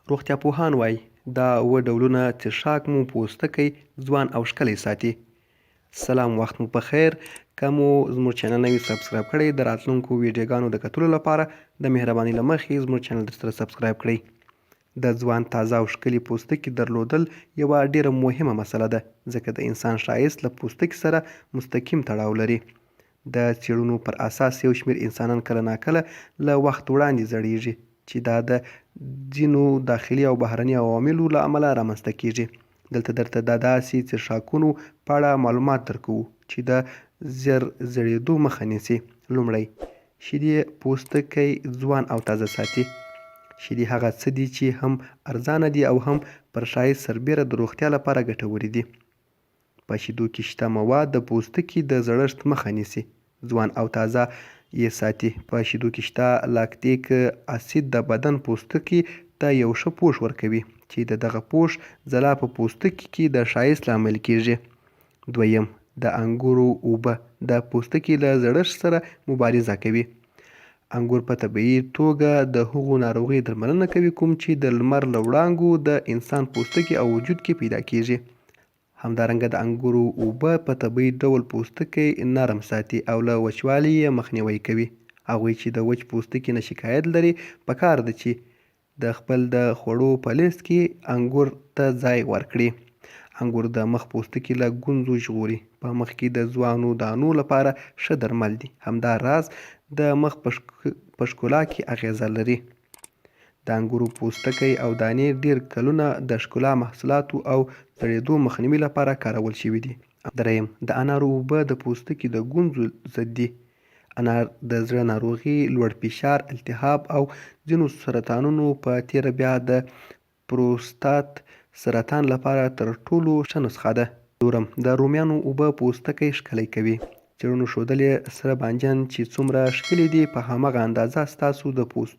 روغتیاپوهان وايي، دا اووه ډولونه څښاک مو پوستکی ځوان او ښکلی ساتي. سلام وخت مو په خیر که مو زموږ چینل نه وي سبسکرایب کړی د راتلونکو ویډیوګانو د کتلو لپاره د مهرباني له مخې زموږ چینل درسره سبسکرایب کړئ. د ځوان تازه او ښکلي پوستکي درلودل یوه ډیره مهمه مسله ده ځکه د انسان ښایست له پوستکي سره مستقیم تړاو لري. د څېړونو پر اساس یو شمېر انسانان کله ناکله له وخت وړاندې زړېږي چې دا د ځینو داخلي او بهرني عواملو له امله رامنځته کېږي. دلته درته د داسې څښاکونو په اړه معلومات درکوو چې د زر زړېدو مخه نیسي. لومړی، شیدې پوستکی ځوان او تازه ساتي. شیدې هغه څه دي چې هم ارزانه دي او هم پر ښایست سربېره د روغتیا لپاره ګټورې دي. په شیدو کې شته مواد د پوستکي د زړښت مخه نیسي، ځوان او تازه یې ساتي. په شیدو کې شته لاکتیک اسید د بدن پوستکي ته یو ښه پوښ ورکوي، چې د دغه پوښ ځلا په پوستکي کې د ښایست لامل کېږي. دویم، د انګورو اوبه د پوستکي له زړښت سره مبارزه کوي. انګور په طبیعي توګه د هغو ناروغیو درملنه کوي کوم چې د لمر له وړانګو د انسان پوستکي او وجود کې پیدا کېږي. همدارنګه د انګورو اوبه په طبیعي ډول پوستکی نرم ساتي او له وچوالي یې مخنیوی کوي. هغوی چې د وچ پوستکي نه شکایت لري پکار ده چې د خپل د خوړو په لیست کې انګور ته ځای ورکړي. انګور د مخ پوستکی له ګونځو ژغوري، په مخ کې د ځوانو دانو لپاره ښه درمل دي، همدا راز د مخ په ښکلا کې اغېزه لري. د انګورو پوستکی او دانې ډېر کلونه د ښکلا محصولاتو او زړېدو مخنیوي لپاره کارول شوي دي. درېیم، د انارو اوبه د پوستکي د ګونځو ضد دي. انار د زړه ناروغي، لوړ فشار، التهاب او ځینو سرطانونو په تېره بیا د پروستات سرطان لپاره تر ټولو ښه نسخه ده. څلورم، د رومیانو اوبه پوستکی ښکلی کوي. څېړنو ښودلې سره بانجان چې څومره ښکلي دي په هماغه اندازه ستاسو د پوست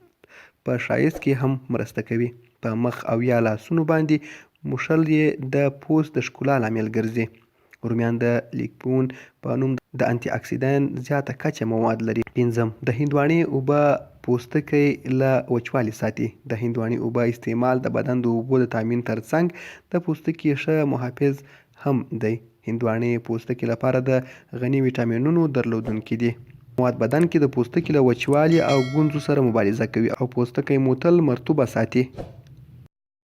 په ښایست کې هم مرسته کوي. په مخ او یا لاسونو باندې موښل یې د پوست د ښکلا لامل ګرځي. رومیان د لیکپون په نوم د انتي اکسیدان زیاته کچه مواد لري. پنځم، د هندواڼې اوبه پوستکی له وچوالي ساتي. د هندواڼې اوبه استعمال د بدن د اوبو د تامین ترڅنګ د پوستکي ښه محافظ هم دی. هندواڼې پوستکي لپاره د غني ویټامینونو درلودونکي دي. مواد بدن کې د پوستکي له وچوالي او ګونځو سره مبارزه کوي او پوستکی مو تل مرطوبه ساتي.